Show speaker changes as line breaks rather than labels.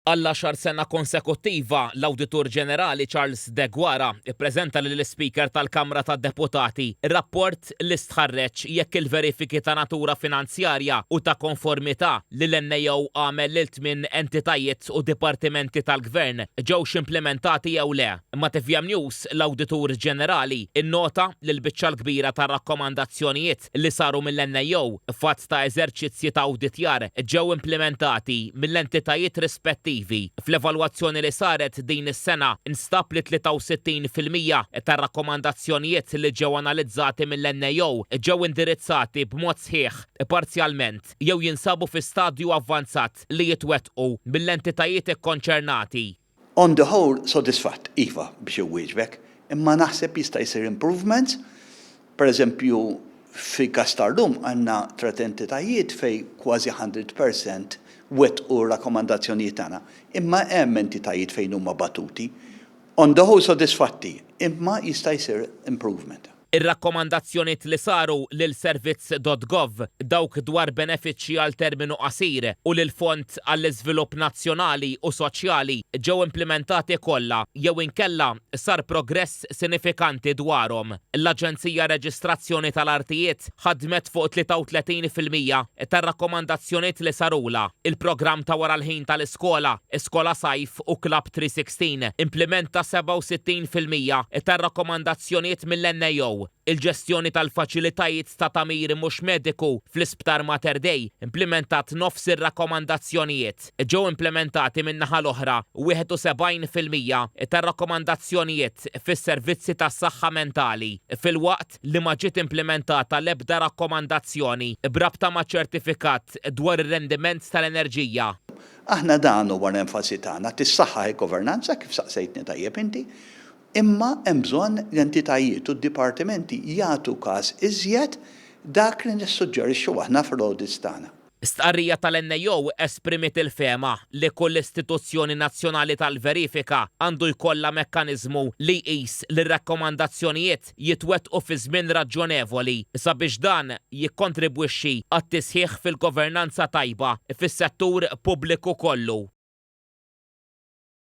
Għall-għaxar sena konsekuttiva, l-Awditur Ġenerali Charles Deguara ppreżenta lill-Ispeaker tal-Kamra tad-Deputati rapport li stħarreġ jekk il-verifiki ta' natura finanzjarja u ta' konformità li l-NAO għamel lil tmien entitajiet u dipartimenti tal-Gvern ġewx implimentati jew le. Ma' tvm News, l-Awditur Ġenerali nnota li l-biċċa l-kbira tar-rakkomandazzjonijiet li saru mill-NAO f'għadd ta' eżerċizzji ta' awditjar ġew implimentati mill-entitajiet rispettivi. Fl-evalwazzjoni li saret din is-sena nstab li 63% tar-rakkomandazzjonijiet li ġew analizzati mill-NAO ġew indirizzati b'mod sħiħ, parzjalment jew jinsabu fi stadju avvanzat li jitwettqu mill-entitajiet ikkonċernati.
On the whole sodisfatt, iva, biex inwieġbek, imma naħseb jista' jsir improvements. Per eżempju, fil-każ tal-lum għandna tret entitajiet fejn kważi 100% wettqu r-rakkomandazzjonijiet tagħna, imma hemm entitajiet fejn huma batuti. On the whole sodisfatti, imma jista' jsir improvement.
Ir-rakkomandazzjoniet li saru lil Servizz dot gov, dawk dwar benefiċċji għal terminu qasir u lill-Fond għall-Iżvilupp Nazzjonali u Soċjali ġew implimentati kollha jew inkella sar progress sinifikanti dwarhom. L-Aġenzija Reġistrazzjoni tal-Artijiet ħadmet fuq 33% tar-rakkomandazzjoniet li sarulha. Il-programm ta' wara l-ħin tal-iskola, Skola Sajf u Club 316, implimenta 67% tar-rakkomandazzjoniet mill-NAO. Il-ġestjoni tal-faċilitajiet ta' tagħmir mhux mediku fl-Isptar Mater Dei implimentat nofs ir-rakkomandazzjonijiet. Ġew implimentati min-naħa l-oħra 71% tar-rakkomandazzjonijiet fis-servizzi tas-saħħa mentali, filwaqt li ma ġiet implimentata l-ebda rakkomandazzjoni b'rabta ma' ċertifikat dwar ir-rendiment tal-enerġija.
Aħna dan huwa l-enfasi tagħna, tissaħħaħ il-governanza kif saqsejtni tajjeb inti, imma hemm bżonn l-entitajiet u d-dipartimenti jagħtu każ iżjed dak li nissuġġerixxu aħna fl-audits tagħna.
Stqarrija tal-NAO esprimiet il-fehma li kull istituzzjoni nazzjonali tal-verifika għandu jkollha mekkaniżmu li jqis li r-rakkomandazzjonijiet jitwettqu fi żmien raġjonevoli sabiex dan jikkontribwixxi għat-tisħiħ fil-governanza tajba fis-settur pubbliku kollu.